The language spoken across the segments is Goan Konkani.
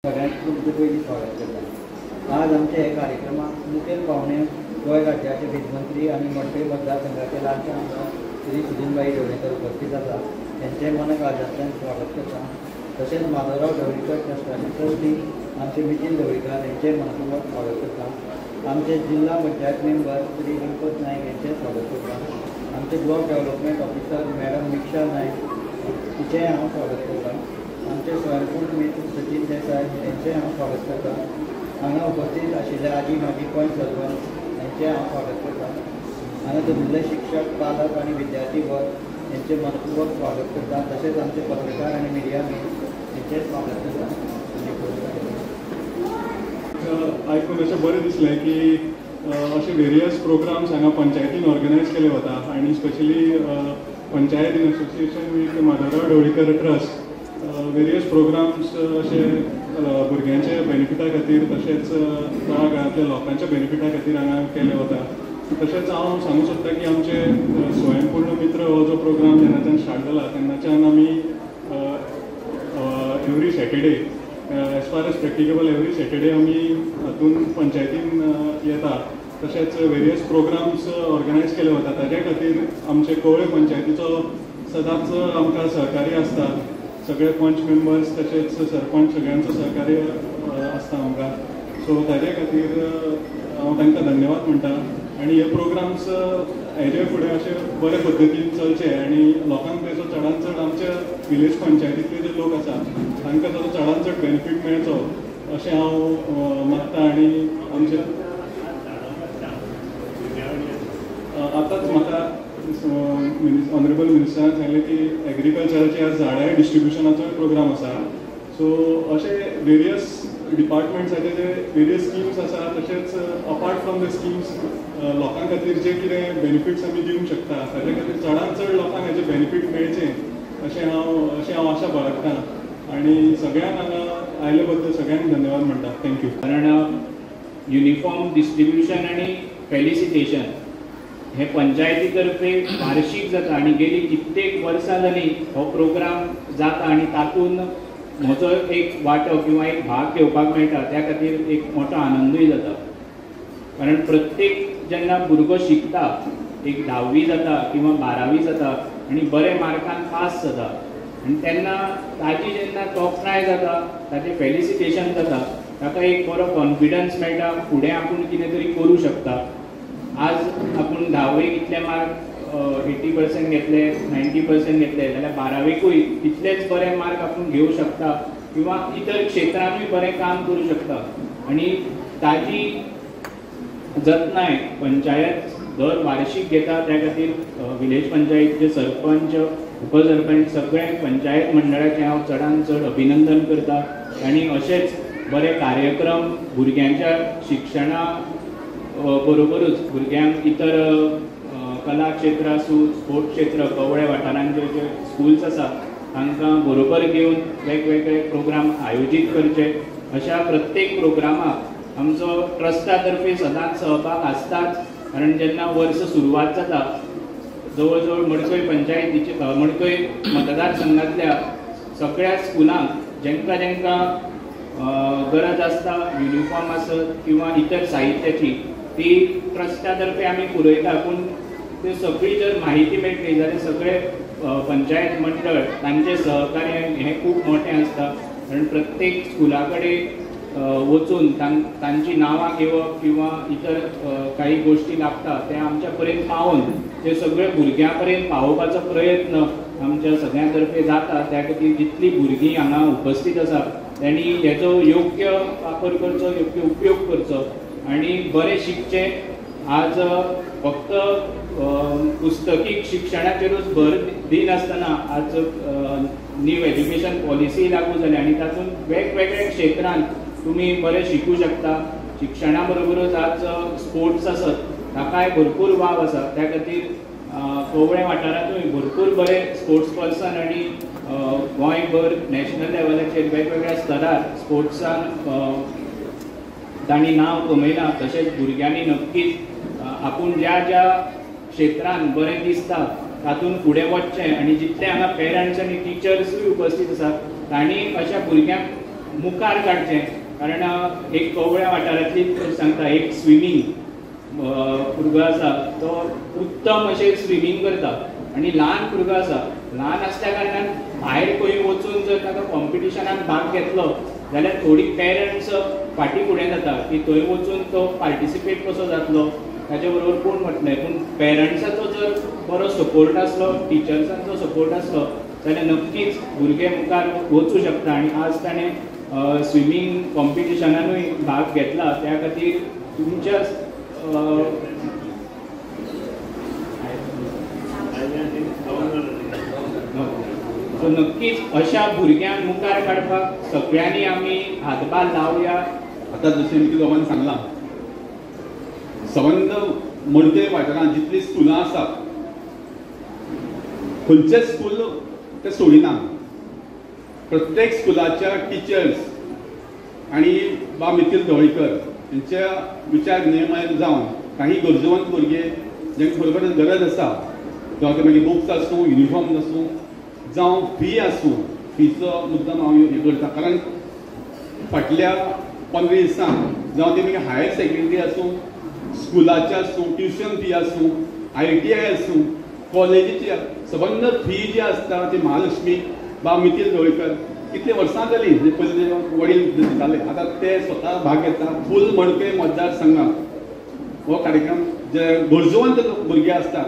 सगळ्यांक तुमचे पयलीं स्वागत करता. आज आमच्या हे कार्यक्रमाक मुखेल पावणे गोंय राज्याचे वीज मंत्री आनी मडकय मतदारसंघाचे लाडके आमदार श्री सुदिनभाई ढवळीकर उपस्थित आसा. हेंचें मना-काळजांतल्यान स्वागत करता. तशेंच माधवराव ढवळीकर ट्रस्टाचे ट्रस्टी आमचे नितीन ढवळीकर हेंचें मनपूर्वक स्वागत करता. आमचे जिल्हा पंचायत मेंबर श्री गणपत नायक हेंचें स्वागत करता. आमचे block development officer madam Miksha Naik तिचेंय हांव स्वागत करता. आमचे स्वयंपूर्ण मित्र सचिन देसाय हेंचें हांव स्वागत करता. हांगा उपस्थित आशिल्ले आजी माजी पंच सरपंच हेंचें हांव स्वागत करता. हांगा जमिल्ले शिक्षक, पालक आनी विद्यार्थी वर्ग हेंचें मनपूर्वक स्वागत करता. तशेंच आमचे पत्रकार आनी मिडिया मेन हेंचें स्वागत करता. आयकून अशें बरें दिसलें की अशे वेरियस प्रोग्राम्स हांगा पंचायतीन ऑर्गनायज केले वता आनी specially panchayat in association with Madhavrao Dhavalikar trust various programs अशे भुरग्यांच्या बेनिफिटा खातीर तशेंच तळागाळांतल्या लोकांच्या बेनिफिटा खातीर हांगा केले वता. तशेंच हांव सांगूंक सोदता की आमचे स्वयंपूर्ण मित्र हो जो प्रोग्राम जेन्नाच्यान स्टार्ट जाला तेन्नाच्यान आमी every Saturday as far as practicable every Saturday आमी हातून पंचायतीन येता. तशेंच वेरियस प्रोग्राम्स ऑर्गनायज केले वता. ताज्या खातीर आमचे कवळे पंचायतीचो सदांच आमकां सहकार्य आसता. सगळे पंच मेंबर्स तशेंच सरपंच सगळ्यांचो सहकार्य आसता आमकां. सो ताज्या खातीर हांव तांकां धन्यवाद म्हणटा आनी हे प्रोग्राम्स हेजे फुडें अशे बरे पद्दतीन चलचे आनी लोकांक तेजो चडान चड आमच्या विलेज पंचायतींतले जे लोक आसा तांकां ताजो चडान चड बेनिफीट मेळचो अशें हांव मागता. आनी आमचे आतांच म्हाका ऑनरेबल मिनिस्टरान सांगलें की एग्रीकल्चराचे आज झाडां डिस्ट्रिब्युशनाचोय प्रोग्राम आसा. सो अशे वेरियस डिपार्टमेंट्साचे जे वेरियस स्किम्स आसा तशेंच अपार्ट फ्रॉम the schemes लोकां खातीर जे कितें बेनिफिट्स आमी दिवंक शकता ताजे खातीर चडान चड लोकांक हेजे बेनिफीट मेळचें अशें हांव आशा बाळगता आनी सगळ्यांक हांगा आयले बद्दल सगळ्यांक धन्यवाद म्हणटा. Thank you. कारण युनिफॉर्म डिस्ट्रिब्युशन आनी फेलिसिटेशन हे पंचायती तर्फे वार्षिक जाता आनी गेली कित्येक वर्सां जाली हो प्रोग्राम जाता आनी तातूंत म्हजो एक वांटो किंवा एक भाग घेवपाक मेळटा त्या खातीर एक मोठो आनंदूय जाता. कारण प्रत्येक जेन्ना भुरगो शिकता एक 10वी जाता किंवा 12वी जाता आनी बरे मार्कान पास जाता आनी तेन्ना ताजी जेन्ना तोखणाय जाता ताजें फेलिसिटेशन जाता ताका एक बरो कॉन्फिडन्स मेळटा फुडें आपूण कितें तरी करूं शकता. आज आपूण 10वेक इतले मार्क 80% घेतले 90% घेतले जाल्यार 12वेकूय तितलेच बरे मार्क आपूण घेवं शकता किंवा इतर क्षेत्रांतूय बरें काम करूं शकता. आनी ताजी जतनाय पंचायत दर वार्षिक घेता. त्या खातीर विलेज पंचायतीचे सरपंच, उपसरपंच सगळे पंचायत मंडळाचें हांव चडान चड अभिनंदन करता आनी अशेच बरे कार्यक्रम भुरग्यांच्या शिक्षणा बरोबरूच भुरग्यांक इतर कला क्षेत्र आसूं, स्पोर्ट्स क्षेत्र, कवळे वाठारांचे जे स्कुल्स आसा तांकां बरोबर घेवन वेगवेगळे प्रोग्राम आयोजीत करचे. अशा प्रत्येक प्रोग्रामाक आमचो ट्रस्टा तर्फे सदांच सहभाग आसताच. कारण जेन्ना वर्स सुरवात जाता जवळ जवळ मडकय पंचायतीचे मडकय मतदारसंघांतल्या सगळ्या स्कुलांक जेंकां जेंकां गरज आसता युनिफॉर्म आसत किंवा इतर साहित्याची ती ट्रस्टा तर्फे आमी पुरयता. पूण त्यो सगळी जर म्हायती मेळटली जाल्यार सगळे पंचायत मंडळ तांचें सहकार्य हें खूब मोठें आसता. कारण प्रत्येक स्कुला कडेन वचून तांची नांवां घेवप किंवा इतर काही गोश्टी लागता ते आमच्या पर्यंत पावोवन ते सगळे भुरग्यां पर्यंत पावोवपाचो प्रयत्न आमच्या सगळ्यां तर्फे जाता. त्या खातीर जितलीं भुरगीं हांगा उपस्थित आसा तांणी हेचो योग्य वापर करचो, योग्य उपयोग करचो आनी बरें शिकचें. आज फक्त पुस्तकी शिक्षणाचेरूच भर दिनासतना आज न्यू एज्युकेशन पॉलिसी लागू जाली आनी तातूंत वेगवेगळ्या क्षेत्रांत तुमी बरें शिकूं शकता. शिक्षणा बरोबरूच आज स्पोर्ट्स आसत ताकाय भरपूर वाव आसा. त्या खातीर कवळे वाठारांतूय भरपूर बरे स्पोर्ट्स पर्सन आनी गोंयभर नॅशनल लेवलाचेर वेगवेगळ्या स्तरार स्पोर्ट्सान तांणी नांव कमयलां. तशेंच भुरग्यांनी नक्कीच आपूण ज्या ज्या क्षेत्रान बरें दिसता तातूंत फुडें वचचें आनी जितले हांगा पेरंट्स आनी टिचर्सूय उपस्थित आसात तांणी अशा भुरग्यांक मुखार काडचें. कारण एक कवळ्या वाठारांतली सांगता, एक स्विमींग भुरगो आसा तो उत्तम अशें स्विमींग करता आनी ल्हान भुरगो आसा, ल्हान आसल्या कारणान भायर खंय वचून जर ताका कॉम्पिटिशनान भाग घेतलो जाल्यार थोडी पेरंट्स फाटीं फुडें जाता की थंय वचून तो पार्टिसिपेट कसो जातलो, ताचे बरोबर कोण वतले. पूण पेरंट्साचो जर बरो सपोर्ट आसलो, टिचर्सांचो सपोर्ट आसलो जाल्यार नक्कीच भुरगे मुखार वचूं शकता. आनी आज ताणें स्विमींग कॉम्पिटिशनानूय भाग घेतला, त्या खातीर तुमच्या सो नक्कीच अशा भुरग्यांक मुखार काडपाक सगळ्यांनी आमी हातभार लावया. आतां जशें की लोकांनी सांगलां, सबंद मडकय वाठारांत जितलीं स्कुलां आसात खंयचें स्कूल तें सोडिना. प्रत्येक स्कुलाच्या टिचर्स आनी बा मिथिल ढवळीकर हेंच्या विचार विनिमय जावन काही गरजेवंत भुरगे जांकां खरोखर गरज आसा, जावं ते मागीर बुक्स आसूं, युनिफॉर्म आसूं, जावं फी आसूं, फीचो मुद्दम हांव हें करता. कारण फाटल्या 15 दिसांक जावं ते मागीर हायर सेकेंडरी आसूं, स्कुलाचे आसूं, ट्युशन फी आसूं, ITI आसूं, कॉलेजीची सबंद फी जी आसता ती महालक्ष्मी बा मिथिल ढवळीकर कितले वर्सां जालीं जे पयलीं वडील दिताले, आतां ते स्वता भाग घेता. फूल मडकय मतदारसंघात हो कार्यक्रम जे गरजेवंत भुरगे आसता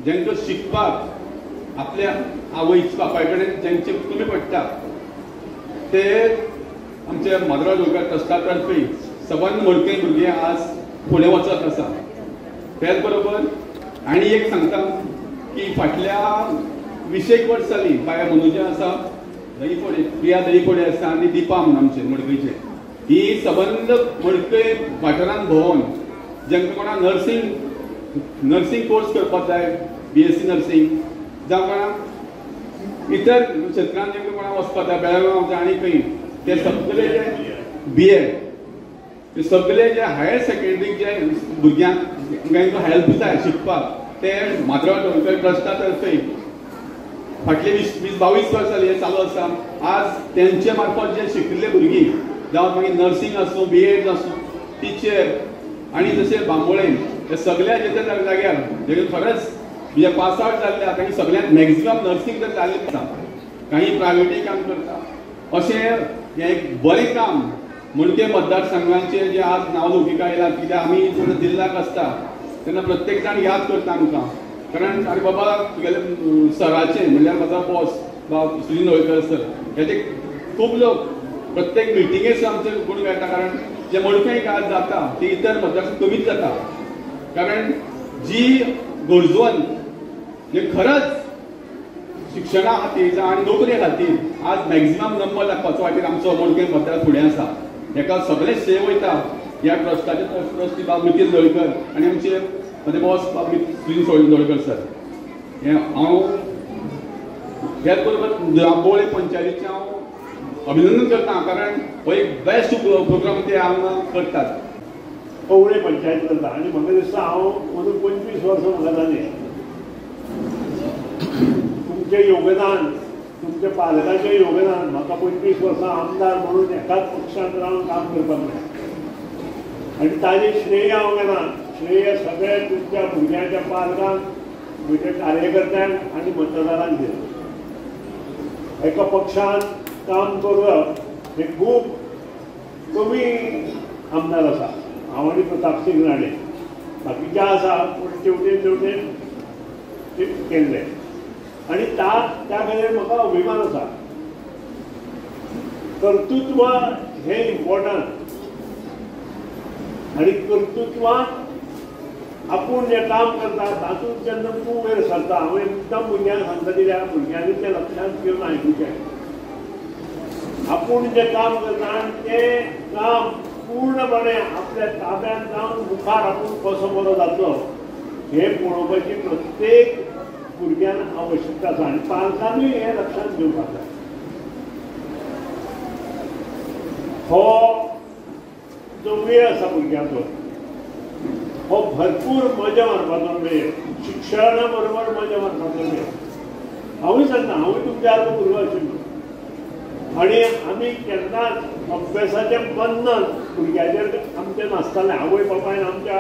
जांकां शिकपाक आपल्या आवय बापाय कडेन जांचे कमी पडटा ते आमचे माधवराव ढवळीकर ट्रस्टा तर्फे सबंद मडकय भुरगे आज फुडें वचत आसा. त्याच बरोबर आनी एक सांगता की फाटल्या 20 वर्स जालीं बाय मनुजा आसा दहीफोडे, प्रिया दहीफोडे आसा आनी दीपा म्हणून आमचे मडकयचे, ही सबंद मडकय वाठारांत भोंवन जांकां कोणाक नर्सिंग कोर्स करपाक जाय, BSc nursing, जावं कोणाक इतर क्षेत्रांत जांकां कोणाक वचपाक जाय, बेळगांव जावं आनी खंय, ते सगळे जे BA ते सगळे जे हायर सेकेंडरी जे भुरग्यांक जांकां हेल्प जाय शिकपाक ते माधवराव ढवळीकर ट्रस्टा तर्फे फाटले 20-22 वर्स जाली हें चालू आसा. आज तेंचे मार्फत जे शिकिल्ले भुरगीं जावं मागीर नर्सिंग आसूं, BEd आसूं, टिचर आनी जशें बांबोळे हे सगळ्या जे जाग्यार जे खरेंच जे पास आवट जाल्ले आसा तांणी सगळ्यांत मॅक्झिमम नर्सिंग जर जाल्लें आसा, काही प्रायवेटय काम करता. अशें हें एक बरें काम मडकय मतदारसंघाचें जें आज नांव लौकिका येयलां, कित्याक आमी जेन्ना जिल्ल्याक आसता तेन्ना प्रत्येक जाण याद करता आमकां. कारण अरे बाबा तुगेले सराचें म्हणल्यार म्हाजो बॉस बाब सुनील ढवळीकर सर हेजे खूब लोक प्रत्येक मिटिंगेक आमचे गुण गायता. कारण जे मडकय आज जाता ते इतर मतदारसंघ कमीच जाता. कारण जी गरजवंत जे खरंच शिक्षणा खातीर जावं आनी नोकरे खातीर आज मॅक्झिमम नंबर लागपाचो खातीर आमचो मडकय मतदार फुडें आसा. हेका सगळें श्रेय वयता ह्या ट्रस्टाचे ट्रस्टी बाब मिथिल ढवळीकर आनी आमचे म्हजे बॉस बाब सुनील ढवळीकर सर. हें हांव ह्याच बरोबर बांबोळे पंचायतीचें हांव अभिनंदन करता, कारण हो एक बेस्ट प्रोग्राम ते हांगा करतात. कवळे पंचायत करता आनी म्हाका दिसता हांव अंदू 25 वर्सां म्हाका जालीं. तुमचें योगदान, तुमच्या पालकाचें योगदान म्हाका 25 वर्सां आमदार म्हणून एकाच पक्षांत रावन काम करपाक मेळ्ळें आनी ताजें श्रेय हांव घेना. श्रेय सगळें तुमच्या भुरग्यांच्या पालकांक, म्हज्या कार्यकर्त्यांक आनी मतदारांक दिलें. एका पक्षान काम करप हें खूब कमी आमदार आसा. हांव आनी प्रतापसिंग राणे बाकीचे आसा, पूण तेवटेन तेवटेन ते केल्ले आनी त्या खातीर म्हाका अभिमान आसा. कर्तृत्व हें इम्पॉर्टंट आनी कर्तृत्वान आपूण जें काम करता तातूंत जेन्ना तूं वयर सरता. हांव एकदम भुरग्यांक सांगता कित्याक भुरग्यांनी तें लक्षांत घेवन आयकुचें. आपूण जें काम करता आनी तें काम पूर्णपणे आपल्या ताब्यांत जावन मुखार आपूण कसो बरो जातलो हें पळोवपाची प्रत्येक भुरग्यान आवश्यकता आसा आनी पालकांनूय हें लक्षांत घेवपाक जाय. हो जो वेळ आसा भुरग्यांचो हो भरपूर मजा मारपाचो वेळ, शिक्षणा बरोबर मजा मारपाचो वेळ. हांवूय सांगता, हांवूय तुमच्या सारको भुरगो आशिल्लो. आनी आमी केन्नाच अभ्यासाचें बंधन भुरग्याचेर आमचें नासतालें, आवय बापायन आमच्या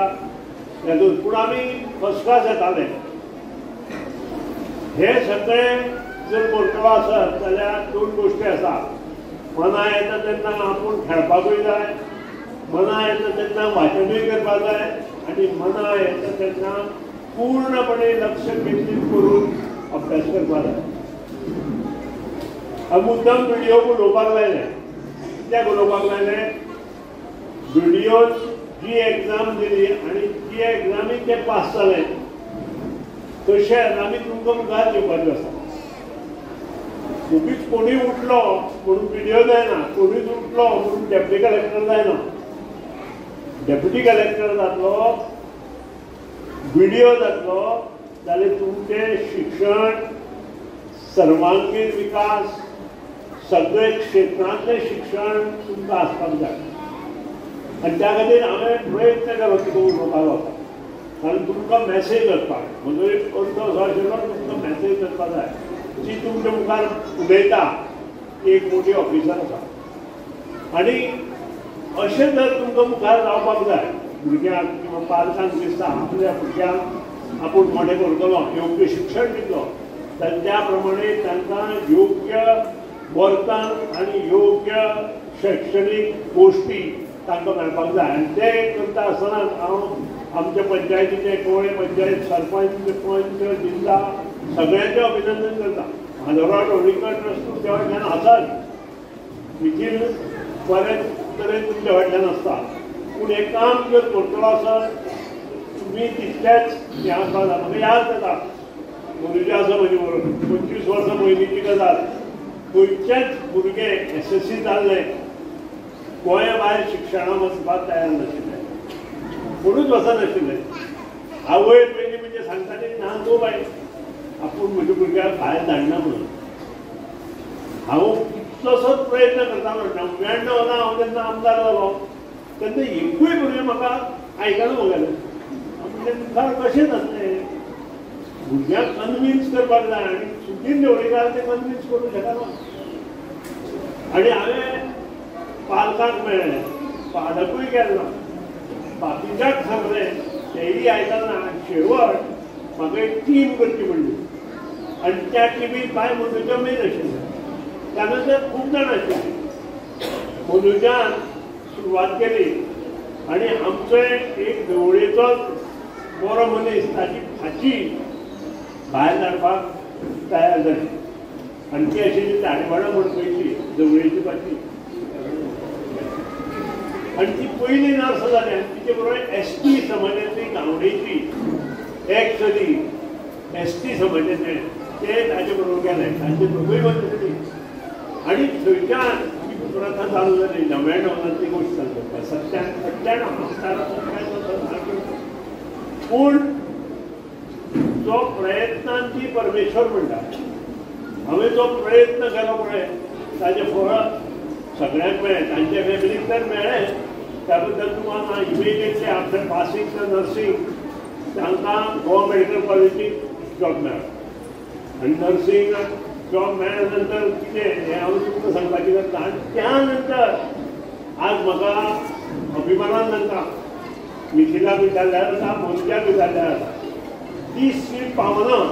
हेतून, पूण आमी फर्स्ट क्लास येताले. हे सगळें जर करतलो आसत जाल्यार दोन गोश्टी आसा, मना येता तेन्ना आपूण खेळपाकूय जाय, मना येता तेन्ना वाचनूय करपाक जाय आनी मना येता तेन्ना पूर्णपणे लक्ष केंद्रीत करून अभ्यास करपाक जाय. हांव मुद्दम विडियो उलोवपाक लायलें, कित्याक उलोवपाक लायलें, विडियोन जी एग्जाम दिली आनी जी एग्जामीक ते पास जाले तशेंच आमी तुमकां मुखार दिवपाच्यो आसा. ओगीच कोणूय उठलो म्हणून विडियो जायना, कोणूच उठलो म्हणून डेप्युटी कलेक्टर जायना. डेप्युटी कलेक्टर जातलो, विडियो जातलो जाल्यार तुमचें शिक्षण, सर्वांगीण विकास, सगळे क्षेत्रांतलें शिक्षण तुमकां आसपाक जाय. आनी त्या खातीर हांवें प्रयत्न केलो तुका उलोवपाक वता, कारण तुमकां मॅसेज वचपाक, म्हजो एक अर्थ असो आशिल्लो तुमकां मॅसेज वचपाक जाय. जी तुमच्या मुखार उलयता ती एक मोठी ऑफिसर आसा आनी अशें जर तुमकां मुखार रावपाक जाय, भुरग्यांक किंवा पालकांक दिसता आपल्या भुरग्यांक आपूण मोठें करतलो, योग्य शिक्षण दितलो, तर त्या प्रमाणे तांकां योग्य वर्तन आनी योग्य शैक्षणीक गोश्टी तांकां मेळपाक जाय. आनी ते करता आसतना हांव आमच्या पंचायतीचे, कवळे पंचायत सरपंच, पंच, जिल्ला सगळ्यांचें अभिनंदन करता. माधवराव ढवळीकर ट्रस्ट तुमच्या फाटल्यान आसाच, निखील बरे तरेन तुमच्या फाटल्यान आसता, पूण हें काम जर करतलो आसत तुमी तितलेच हें आसपाक जाय. म्हाका याद जाता मनुजा आसा म्हजे बरोबर 25 वर्सां पयलींची गजाल, खंयचेच भुरगें एसएससी जाल्लें गोंया भायर शिक्षणाक वचपाक तयार नाशिल्लें, कोणूच वचनाशिल्लें. आवय पयलीं म्हणजे सांगताली ना गो बाय, आपूण म्हज्या भुरग्याक भायर धाडना म्हणून. हांव कितलोसोच प्रयत्न करतालो. 99 हांव जेन्ना आमदार जालो तेन्ना एकूय भुरगें म्हाका आयकना म्हगेलें. म्हणलें मुखार कशें जातलें, भुरग्यांक कन्विन्स करपाक जाय आनी सुदीन ढवळीकार ते कन्विन्स करूंक शकना. आनी हांवें पालकांक मेळ्ळें, पालकूय गेले ना, बाकीच्याक सांगलें, तेय आयकना. आनी शेवट म्हाका एक टीम करची पडली आनी त्या टिमीन बाय मनुजा मेन आशिल्लें, त्या नंतर खूब जाण आशिल्ले. मनुजान सुरवात केली आनी आमचो एक ढवळेचोच बरो मनीस ताची फाची भायर धाडपाक तयार जाली आनी ती आशिल्ली ताडेवाडा मडकयची ढवळेची फाची, आनी ती पयली नर्स जाली. आनी तिचे बरोबर एस टी समाजांतली गावडेची एक चली एस टी समाजांतले ते ताचे बरोबर गेले, तांचे दोगूय वचली. आनी थंयच्यान ही प्रथा चालू जाली. 99 गोश्ट सांगता, 97 आमदार, पूण जो प्रयत्नान ती परमेश्वर म्हणटा, हांवें जो प्रयत्न केलो पळय ताजें फळ सगळ्यांक मेळ्ळें, तांच्या फॅमिलीक तर मेळ्ळें. त्या बद्दल तुमकां immediately after passing the nursing तांकां गोवा मेडिकल कॉलेजीक जॉब मेळ्ळो. आनी नर्सिंग जॉब मेळ्ळ्या नंतर कितें हें हांव तुमकां सांगपाची गरज ना. आनी त्या नंतर आज म्हाका अभिमानान सांगता, मिथिलाक विचारल्यार जाता, मनुजाक विचारल्यार जाता, ती सीट पावना,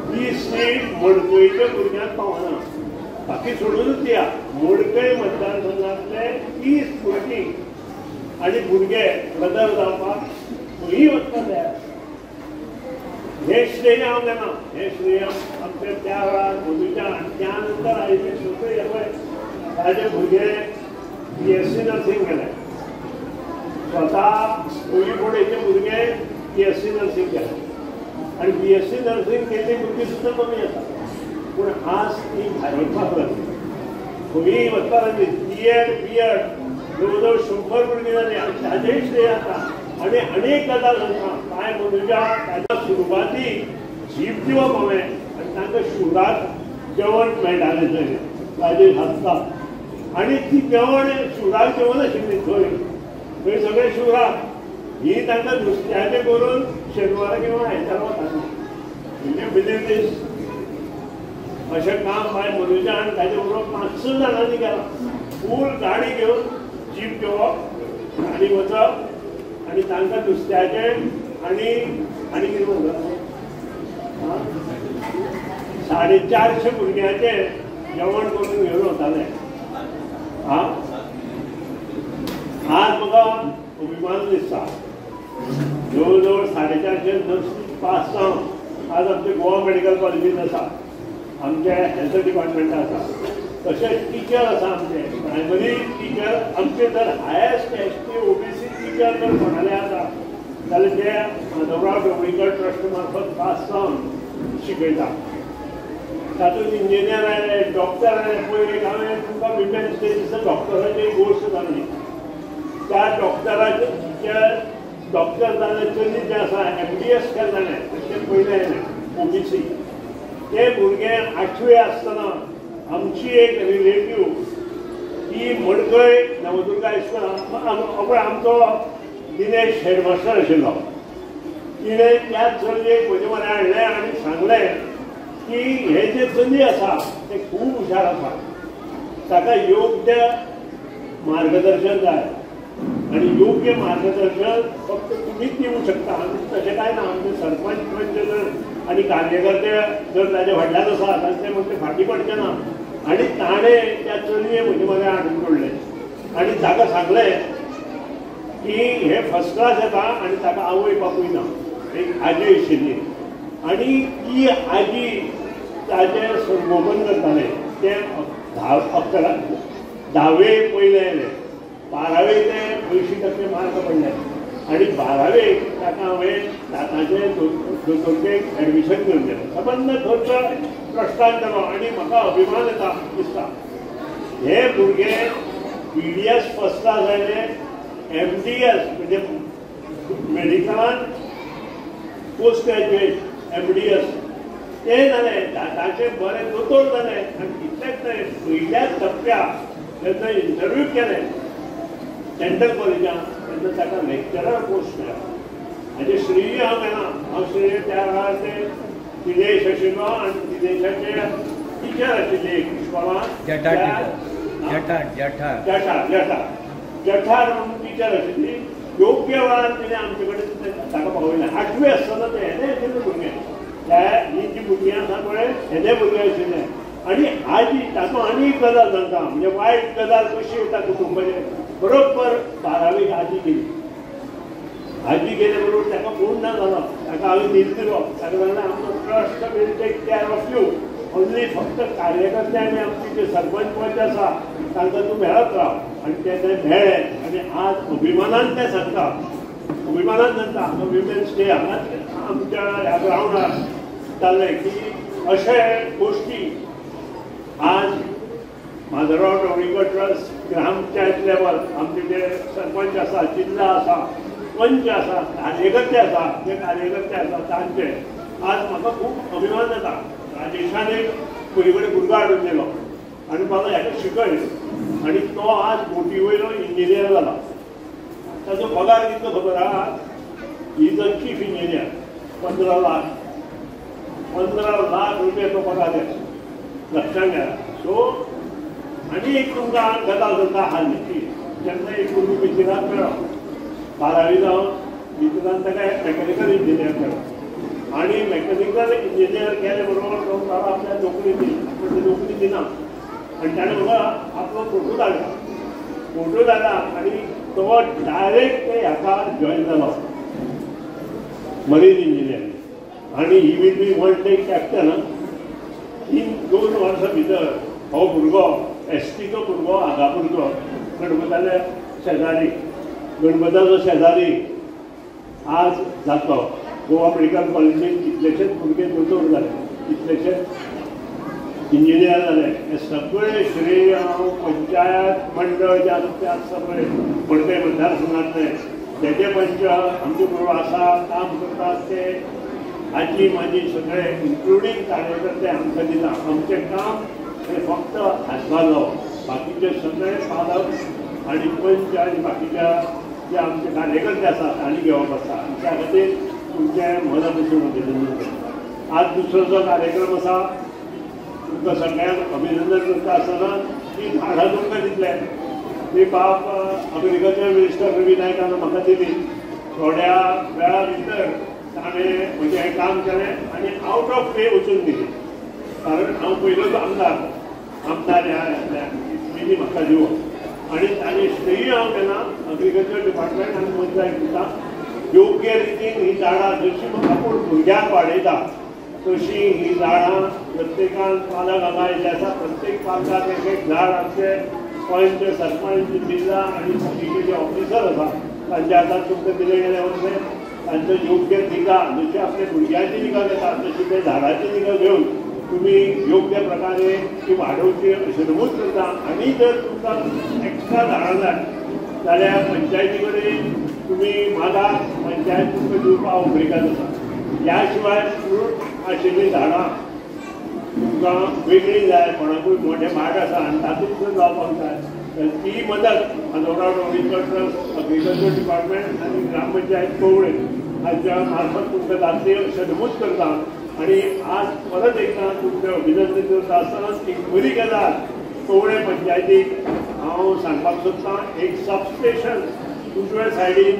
ती सीट मडकयच्या भुरग्यांक पावना, बाकी सोडूनच दिया. मडकय मतदारसंघांतले 30 भुरगीं आनी भुरगे ब्रदर जावपाक खंयी वचपाक तयार. हे श्रेय हांव घेना, हे श्रेय आमच्या त्या वेळार मनुजा आनी त्या नंतर आयिल्ले सगळे हे पळय ताजे भुरगे बीएससी नर्सिंग केलें, स्वता कोळीकोडेचे भुरगे बीएससी नर्सिंग केलें आनी बीएससी नर्सिंग केल्ली भुरगीं सुद्दां कमी आसा, पूण आज ती भायर वचपाक लागली, खंयी वचपाक लागली. बीएड बीएड जवळ जवळ 100 भुरगीं जालीं आनी ताजेय श्रेय आसा. आनी अनेक गजाल सांगता, कांय मनुजा ताच्या सुरवातीक जीप दिवप हांवें आनी तांकां शिवराक जेवण मेळटालें थंय ताजेर हांसता, आनी ती जेवण शिवराक जेवण आशिल्ली थंय, थंय सगळे शिवराक ही तांकां नुस्त्याचें करून शेनवारा किंवा आयतारा वताली. You believe this? अशें काम बाय मनुजा आनी ताजे बरोबर 5-6 जाणांनी केलां. फूल गाडी घेवन जीप घेवप आनी वचप आनी तांकां नुस्त्याचें आनी आनी कितें म्हणटा 450 भुरग्यांचें जेवण करून घेवन वताले. आं, आज म्हाका अभिमान दिसता, जवळ जवळ 450 नर्सी पास जावन आज आमचे गोवा मेडिकल कॉलेजीन आसा, आमचे हेल्थ डिपार्टमेंट आसा, तशेंच टिचर आसा आमचे प्रायमरी टिचर. आमचे जर हायेस्ट ST OBC teacher जर कोणाले आसा जाल्यार ते माधवराव ढवळीकर ट्रस्ट मार्फत पास जावन शिकयता. तातूंत इंजिनियर आयले, डॉक्टर आयले. पयर एक हांवें तुमकां विमेन्स डे दिसा डॉक्टराची एक गोश्ट जाली. त्या डॉक्टराचे डॉक्टर जाले चली जें आसा MDS केलें ताणें, तें पयलें आयलें OBC. ते भुरगें 8वे आसतना आमची एक रिलेटीव ती मडकय नवदुर्गा हायस्कुलान आमचो दिनेश हेडमास्टर आशिल्लो, तिणें त्या चलयेक म्हजे म्हऱ्यान हाडलें आनी सांगलें की हे जे चली आसा ते खूब हुशार आसा, ताका योग्य मार्गदर्शन जाय आनी योग्य मार्गदर्शन फक्त तुमीच दिवंक शकता. आनी तशें कांय ना, आमचे सरपंच पंच जर आनी कार्यकर्ते जर ताजे फाटल्यान आसा जाल्यार ते म्हणटे फाटीं पडचे ना. आनी ताणें त्या चलये म्हजे म्हऱ्यान हाडून दवरलें आनी ताका सांगलें की हे फर्स्ट क्लास येता आनी ताका आवय बापूय ना, एक आजी आशिल्ली आनी ती आजी ताजें संगोपन करतालें. तें 10वे पयलें आयलें, 12वेक तें 80% मार्क पडले आनी 12वेक ताका हांवें दाताचें दोतोरकेक एडमिशन करून दिलें. सबंद खर्च ट्रस्टान केलो आनी म्हाका अभिमान येता दिसता हे भुरगे BDS first class आयले, MDS म्हणजे मेडिकलान पोस्ट ग्रॅज्युएट MDS ते जालें, दाताचे बरे दोतोर जाले. आनी तितलेंच न्हय, पयल्याच धपक्याक जेन्ना इंटरव्यू केलें डेंटल कॉलेजान तेन्ना ताका लेक्चरर पोस्ट मेळ्ळो. हाजें श्रेय हांव घेना, हांव श्रेय त्या वेळार ते दिनेश आशिल्लो आनी दिनेशाचे टिचर आशिल्ले एक इस्कॉलान जठार म्हणून टिचर आशिल्ली. योग्य वेळार तिणें आमचे कडेन ताका पावयलें. 8वे आसतना तें हें आशिल्लें भुरगें, त्या ही जी भुरगीं आसा पळय हेजे भुरगें आशिल्लें. आनी आजी तातूंत आनी एक गजाल सांगता, म्हणजे वायट गजाल कशी येता कुटुंबाचेर. बरोबर 12वेक आजी गेली, आजी गेले बरोबर ताका कोण ना जालो, ताका हांवें धीर दिलो, ताका सांगलें आमचो trust will take care of you, only फक्त कार्यकर्ते आनी आमचे जे सरपंच पंच आसा तांकां तूं मेळत राव. आनी ते मेळ्ळे आनी आज अभिमानान ते सांगता, अभिमानान सांगता हांगा विमेन्स डे हांगाच आमच्या ह्या ग्रावंडार जालें की अशे गोश्टी आज माधवराव ढवळीकर ट्रस्ट ग्रामपंचायत लेवल आमचे जे सरपंच आसा, जिल्हा आसा, पंच आसा, कार्यकर्ते आसा, जे कार्यकर्ते आसा तांचे आज म्हाका खूब अभिमान जाता. राजेशान एक पयली कडेन भुरगो हाडून दिलो आनी म्हाका हेका शिकय आनी तो आज बोटी वयलो इंजिनियर जाला. ताचो पगार कितलो खबर आहा? He is a chief engineer, 15 lakh, 15 lakh रुपया तो पगार येता, लक्षात घ्या. सो आनी एक तुमकां गजाल सांगता हालींची, जेन्ना एक भुरगो मिथिलान मेळ्ळो, 12वी जावन मिथिलान ताका मेकॅनिकल इंजिनियर मेळ्ळो आनी मेकॅनिकल इंजिनियर केले बरोबर तो म्हणटालो आपल्या नोकरी दी, पूण ती नोकरी दिना आनी ताणें म्हाका आपलो फोटो धाडला, फोटो धाडला आनी तो डायरेक्ट ते हाका जॉयन जालो मरीन इंजिनियर आनी he will be one day captain. 3-2 वर्सां भितर हो भुरगो एसटीचो भुरगो आगापूरचो, गणपताले शेजारी, गणपताचो शेजारी आज जातो. गोवा मेडिकल कॉलेजीन कितलेशेच भुरगे दोतोर जाले, कितलेशेच इंजिनियर जाले. हे सगळे श्रेय हांव पंचायत मंडळ जे आसा ते आसा पळय मडकय मतदारसंघांतले तेजे पंच आमचे बरोबर आसा, काम करतात ते आजी माजी सगळे इन्क्लुडींग कार्यकर्ते आमकां दिला. आमचें काम हें फक्त हातभार लावप, बाकीचे सगळे पालक आनी पंच आनी बाकीच्या जे आमचे कार्यकर्ते आसा तांणी घेवप आसा. त्या खातीर तुमचें मना पसून अभिनंदन करता. आज दुसरो जो कार्यक्रम आसा तुमकां सगळ्यांक अभिनंदन करता आसतना ती झाडां तुमकां दितले. ती बाब अग्रिकल्चर मिनिस्टर रवी नायकान म्हाका दिली. थोड्या वेळा भितर ताणें म्हजें हें काम केलें आनी आवट ऑफ वे वचून दिली. कारण हांव पयलोच आमदार ह्या निधी म्हाका दिवप आनी ताणें श्रेय हांव केन्ना अग्रिकल्चर डिपार्टमेंट आनी पंचायत दिता. योग्य रितीन ही झाडां जशी आपूण भुरग्यांक वाडयता तशी ही झाडां प्रत्येकान पालक हांगा आयिल्ले आसा. प्रत्येक पालकाक एक एक झाड आमचे पंच सरपंच जिल्ला आनी बाकीचे जे ऑफिसर आसा तांच्या हातांत तुमकां दिले गेले वतले. तांचो योग्य निगा जशी आपल्या भुरग्यांची निगा घेता तशी ते झाडाची निगा घेवन तुमी योग्य प्रकारे ती वाडोवची अशें नमूद करता. आनी जर तुमकां एक्स्ट्रा झाडां जाय जाल्यार पंचायती कडेन तुमी मागा, पंचायत तुमकां दिवपाक ओब्रिगाद आसा. ह्या शिवाय फ्रूट आशिल्लीं झाडां तुमकां वेगळीं जाय, कोणाकूय मोठें भाट आसा आनी तातूंत जर लावपाक जाय तर ती मदत Madhavrao Dhavalikar trust, agriculture department आनी ग्रामपंचायत कवळे हांच्या मार्फत तुमकां जातली अशें नमूद करता. आनी आज परत एकदां तुमचें अभिनंदन करता आसतनाच एक बरी गजाल कवळे पंचायतीक हांव सांगपाक सोदतां. एक सबस्टेशन उजव्या सायडीन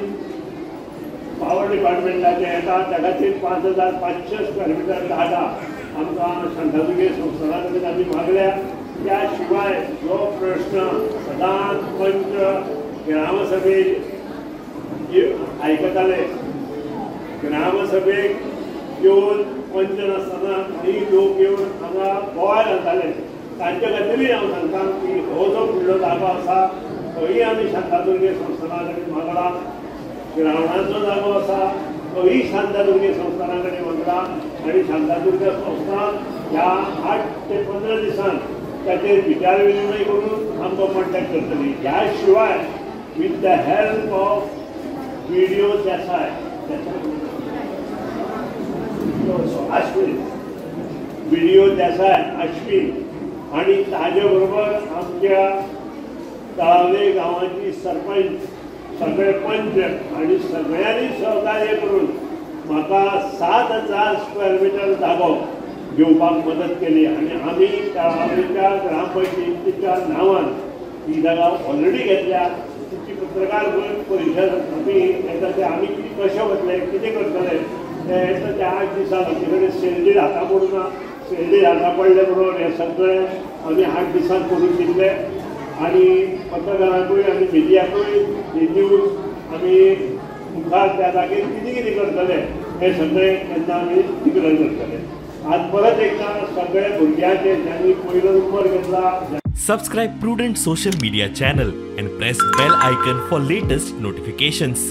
पावर डिपार्टमेंटाचें येता, त्या खातीर 5500 स्क्वेअर मिटर जागा आमकां शांतादुर्गे संस्थाना कडेन आमी मागल्या. त्या शिवाय जो प्रश्न सदांच पंच ग्रामसभेक आयकताले, ग्रामसभेक येवन पंच नासतना काही लोक येवन हांगा बोवाळ घालताले, तांचे खातीरूय हांव सांगता की हो जो फुडलो जागो आसा थंय आमी शांतादुर्गे संस्थाना कडेन मागला. ग्रावंडाचो जागो आसा तोय शांतादुर्गे संस्थाना कडेन मागला आनी शांतादुर्गा संस्थान ह्या 8 ते 15 दिसान ताचेर विचार विनिमय करून आमकां कॉन्टॅक्ट करतली. ह्या शिवाय with the help of BDO Desai, Ashwin, BDO Desai Ashwin आनी ताजे बरोबर आमच्या तळावले गांवाची सरपंच, सगळे पंच आनी सगळ्यांनी सहकार्य करून म्हाका 7000 स्क्वेअर मिटर जागो घेवपाक मदत केली. आनी आमी तळावलेच्या ग्रामपंचायतीच्या नांवान ही जागा ऑलरेडी घेतल्या. तिची पत्रकार परिशद आमी येता ते आमी कशें वतले कितें करतले ते येता त्या 8 दिसान आमचे कडेन सेल डीड हाता पडूं ना. सेल डीड हाता पडले बरोबर हें सगळें आमी 8 दिसान करून दितले. आनी पत्रकारांकूय आनी मिडियाकूय ही न्यूज आमी मुखार त्या जागेर कितें कितें करतले हें सगळें तेन्ना आमी डिक्लेर करतले. आज परत एकदां सगळे भुरग्यांचे ज्यांनी पयलो नंबर घेतला. Subscribe Prudent social media channel and press bell icon for latest notifications.